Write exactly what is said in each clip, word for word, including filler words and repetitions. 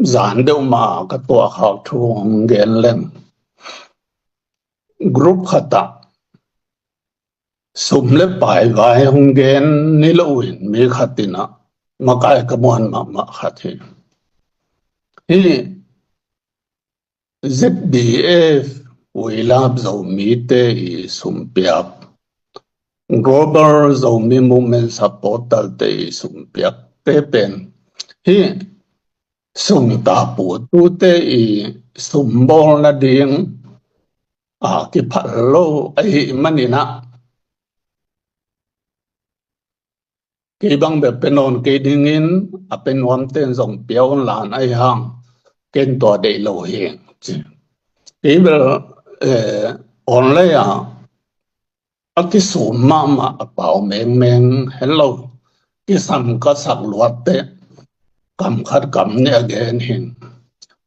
zan deuh mah ka tuahkhak thu hong gen leng, group khat ah sum le pai vai hong gen ni lo in mi khat in ah makai ka muan mahmah khat hi. Hih Z D F, We Love Zomi te i sumpiak, Global Zomi Movement Supporter te i sumpiak te pen hih sum tapu tute i sumbawl nading a kiphal lo ahih manin ah, kei bang bel pe nawn kei dingin, a pe nuamte in zong pia un la, ahih hang ken tua deih lo hi, ci. Kei bel, eh, online ah a kisum mahmah a pau mengmeng, hello, kisam ka sak luat teh kam khat kam nih a gen hi.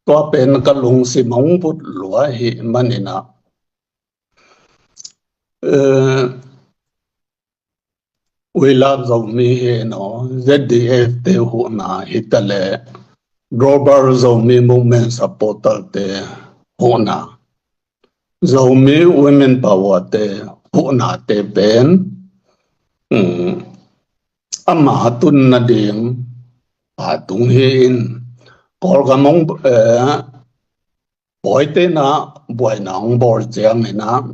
Tua pen ka lungsim hong vut lua ahih manin ah, eh, We Love Zomi hi no, Z D F te huhna hi ta leh, Global Zomi Movement Supporter te huhna, Zomi Women Power te huhna te pen, um, ama tun nading a tung hi in, Kawlgam hong, eh, Pawite in ah buaina hong bawl ciangin ah,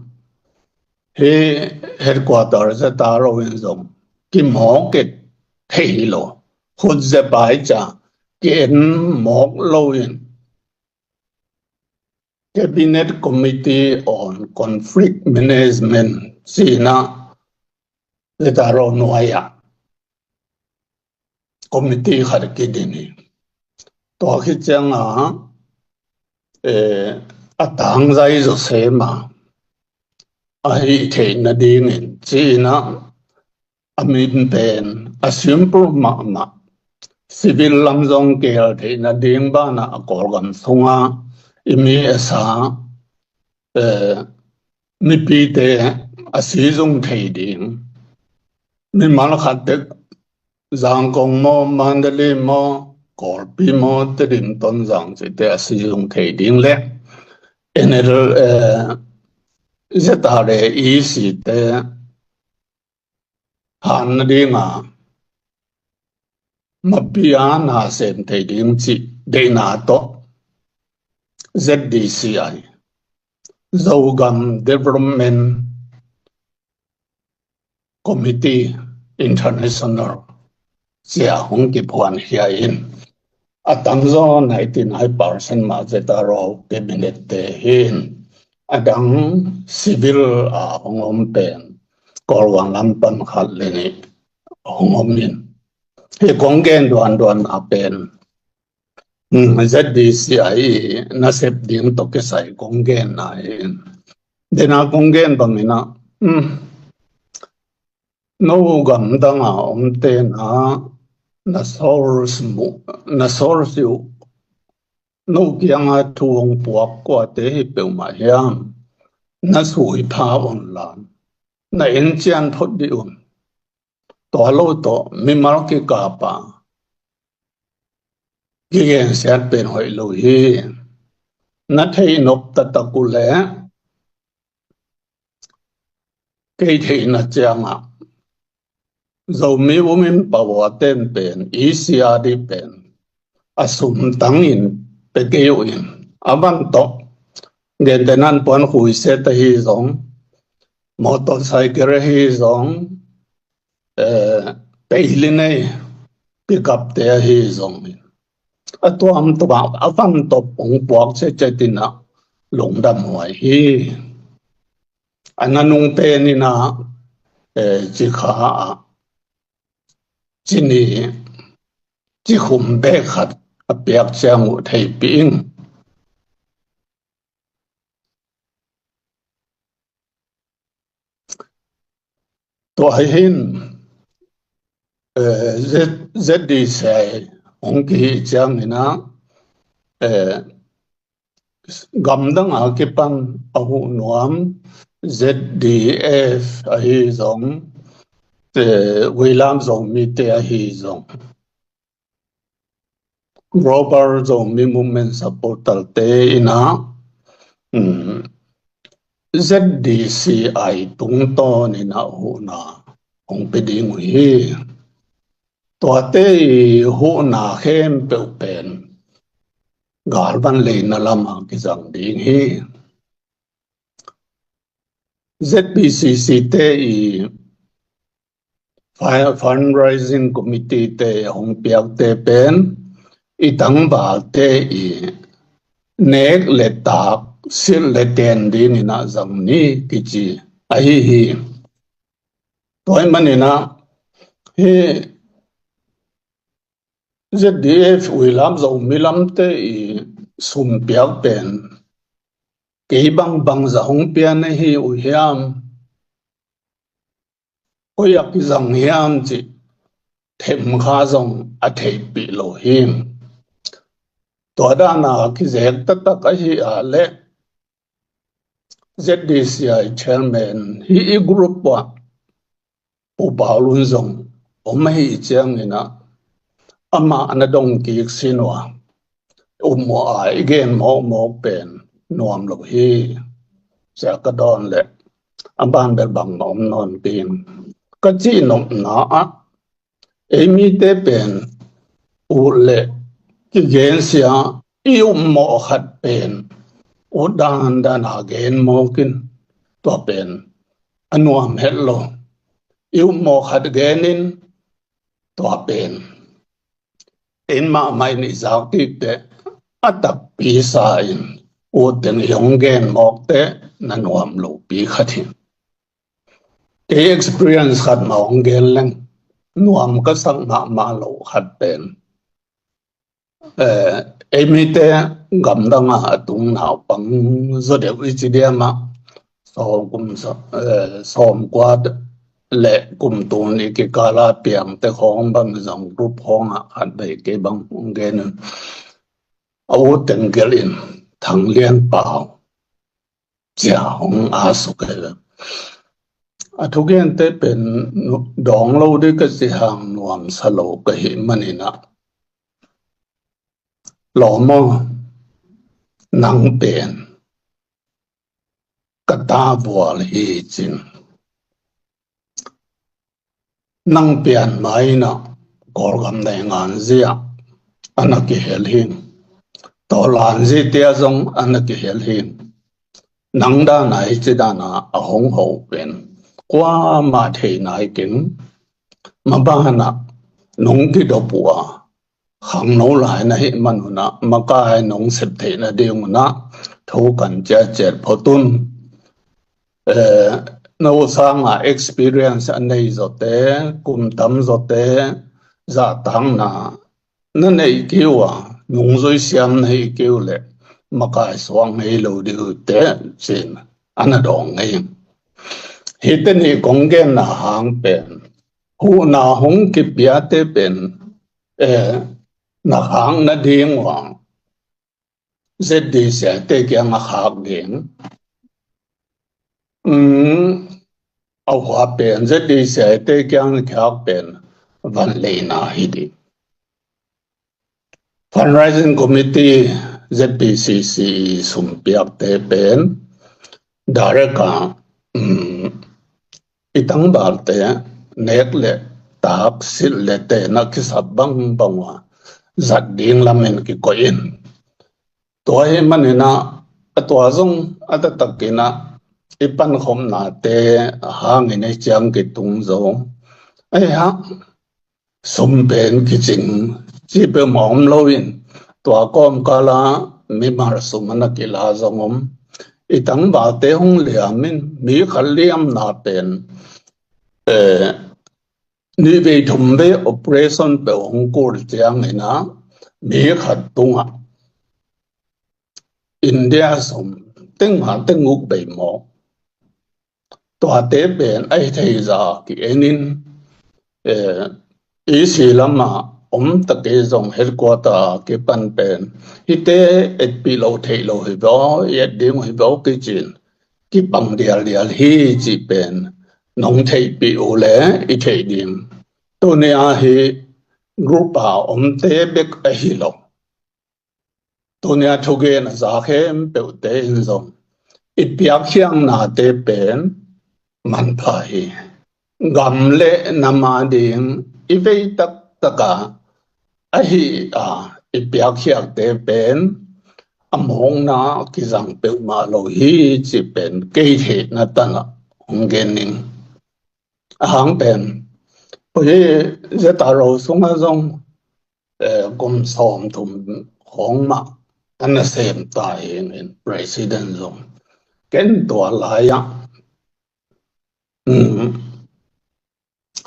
hih headquarter Z R O in zong kimawk et thei hi lo, khut zia pai ca ki-en mawk lo in, Cabinet Committee on Conflict Management ci-in ah Z R O nuai ah committee khat kidin hi. Tua khit ciangah, eh, a tangzai zawsem a, a hih theih nadingin ci-in ah, a min pen a simple mahmah, civil lam zong kihel theih nading banah a Kawlgam sungah i mi a sa, eh, mipite a sizung thei ding, mimal khat tek Zangkong maw, Mandalay maw, Kawlpi maw, Tedim, Tonzang cihte a sizung thei ding le N L, eh, Z R A E C te han nadinga mapi a na sem thei ding cih deihna tawh Z D C I, Zogam Development Committee International cia hong kiphuan khia in, a tamzaw ninety nine percent mah Z R O cabinet te hi in, a dang civil a hong om pen Kawlgam lam pan khat le nih hong om in, hih kong gen duanduan a pen, um, Z D C I nasep ding tawh kisai kong genna hi in. Dena kong gen bangin ah, um, no gamdang a omte in ah na source mu, na source uh, no kianga thu hong puak kuate hi peuhmah hiam, na sui pha un la, na encian phot dih un. Tua lo tawh mimal kikap a kigensiat pen hoih lo hi. Na theih nop taktak uh leh, kei theihna ciangah Zomi Women Power ten pen, E C R D pen a sum tangin pe kei uh in, a van tawh gentehna in puan khuiset ahi zong, motorcycle ahi zong, eh, peili nei, pickup te ahi zong in, a tuamtuam a van tawh hong puak cetcet in ah lungdam huai hi. A nanung pen in ah, eh, cikha ah, cini, cikhum bek khat a piak ciang uh theipih ing. Tua hi hin, eh, Z-, Z D C I hong kihih ciangin ah, eh, gamdang a kipan a huh nuam Z D F ahi zong, eh, We Love Zomite ahi zong, Global Zomi Movement supporter te in ah, um, Z D C I tungtawn in ah huhna hong pia ding uh hi. Tuate i huhna khempeuh pen galvan leina lamah kizang ding hi. Z B C C te i fi-, fundraising committee te hong piakte pen i tangvalte i nek le tak, silh le ten ding in ah zang ni kici ahi hi. Tua ahih manin ah hih Z D F, Uilam, Zomi lamte i sum piak pen kei bang bangzah hong pia na hi uh hiam, koi ah kizang hiam cih themkha zong a theihpih lo hi. Tua dan a kizek taktak ahih leh Z D C I chairman hih i group ah Pu Pau Lun zong om ahih ciangin ah amah na dong kik sin uh a, um uh a, i gen mawkmawk pen nuam lo hi. Sia ka dawn leh a ban bel bangmah om nawn ding ka cih nopna ah, ei mite pen ut le kigensia, i upmawh khat pen ut dandan a gen mawk in, tua pen a nuam het lo. I upmawh khat gen in, tua pen in mahmah in i zak kik teh a takpi sa in ut teng i hong gen mawk teh na nuam lopi khat hi. Kei experience khat mah hong gen leng, nuam ka sak mahmah lo khat pen, eh, ei mite gamdang a a tung naupang zaw deuh i ci diam ah, sawm kum sa-, eh, sawmkua le kum tul nih kikal a piangte khawng bang zong group khawng ah khat vei kei bang hong gen in, a ut teng gelh in Thang Lian Pau cia hong a suk hi ve. A thugente pen nu-, dawng lo ding ka ci hang nuamsa lo ka hih manin ah, lawm aw, nang pen ka ta vual hi cin. Nang pian mai in ah Kawlgam nei ngan zia a na kihel hi. Tawlan zi tia zong a na kihel hi. Nang dan a hi ci dan a a hong ho pen kuamah thei nai keng. Maban ah nong kidop uh a, khangno lai na hih man un ah makai nong sep theih nading un ah thu kan ciatciat phot un. Eh, no sanga experience a nei zawte, kum tam zawte zahtakna na neih kei uh a, nungzui siam na hih kei uh leh makai suak ngei lo ding uh teh cin a na dawng ngei. Hihte nih kong genna hang pen, huhna hong kipiate pen, eh, na khak nading uh a, Z D C I te kiang a khak ding. Um, a hua pen Z D C I te kiang a khak pen van leina hi ding. Fundraising Committee, Z P C C i sumpiakte pen direct a, um, i tangvalte nek le tak, silh le ten a kisap bangbang uh a zat ding lamen kikoih in. Tua ahih manin ah, a tua zong a taktakin ah i pankhopnate hangin ei ciang kitung zo. Ei hah, sum pen kicing cih peuhmah om loin, tua kawmkal ah mimal sum a na kila zong om. I tangvalte hong liam in, mi khat liamna pen, eh, nih vei thum vei operation peuh hong kul ciangin ah, mi khat tungah India sum teng ah teng uk bei mawk. Tuate pen a hi thei zah ki-en in, eh, E C lamah om takte zong headquarter kipan pen, hihte etpih lo theih lo hi vaw, i et ding uh hi vaw kicin, kipang dialdial hi cih pen nong theihpih uh leh i theih ding. Tuni a hi group a omte bek ahi lo. Tunia thugen a za khempeuhte in zong i piakkhiaknate pen manpha hi. Gam le nam a ding i vei taktak a ahi a i piakkhiakte pen a mawkna kizang peuhmah lo hi cih pen kei theihna tan ah hong gen ning. A hang pen, ui, Z R O sungah zong, eh, kum sawmthum khawng mah a nasem ta hi ing, president zong. Ken tua lai-ah, um,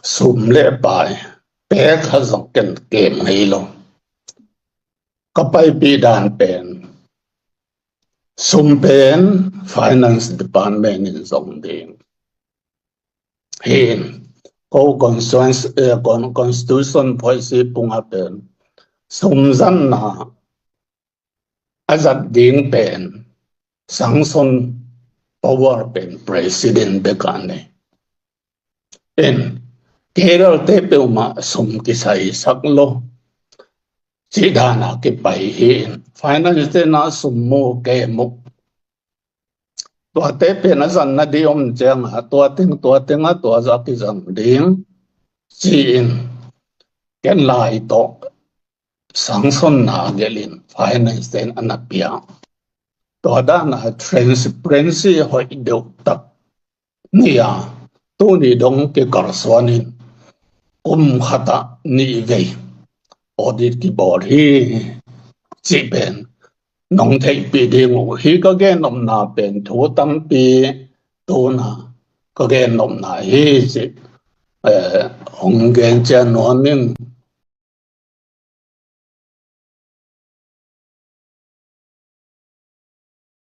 sum le pai pek khat zong ken kem ngei lo. Ka paipih dan pen, sum pen Finance Department in zong ding hi in, ko constitution, eh, con-, constitution policy pungah pen sum zatna a zat ding pen sanction power pen president bek a nei in, cadre-te peuhmah sum kisaisak lo cih dan a kipai hi in, finance-te na sum mu kem uh. Tuate pen a zatna ding om ciangah tua teng, tua tengah tua zah kizang ding ci-in ken lai tawh sanction-na gelh in finance-te in a na pia. Tua dan a transparency hoih deuh tak ni a, tuni dong kikalsuan in kum khat ah nih vei audit kibawl hi cih pen nong theihpih ding uh hi. Ka gen nopna pen thu tampi tuna ka gen nopna hi cih, eh, hong gen cian nuam ing.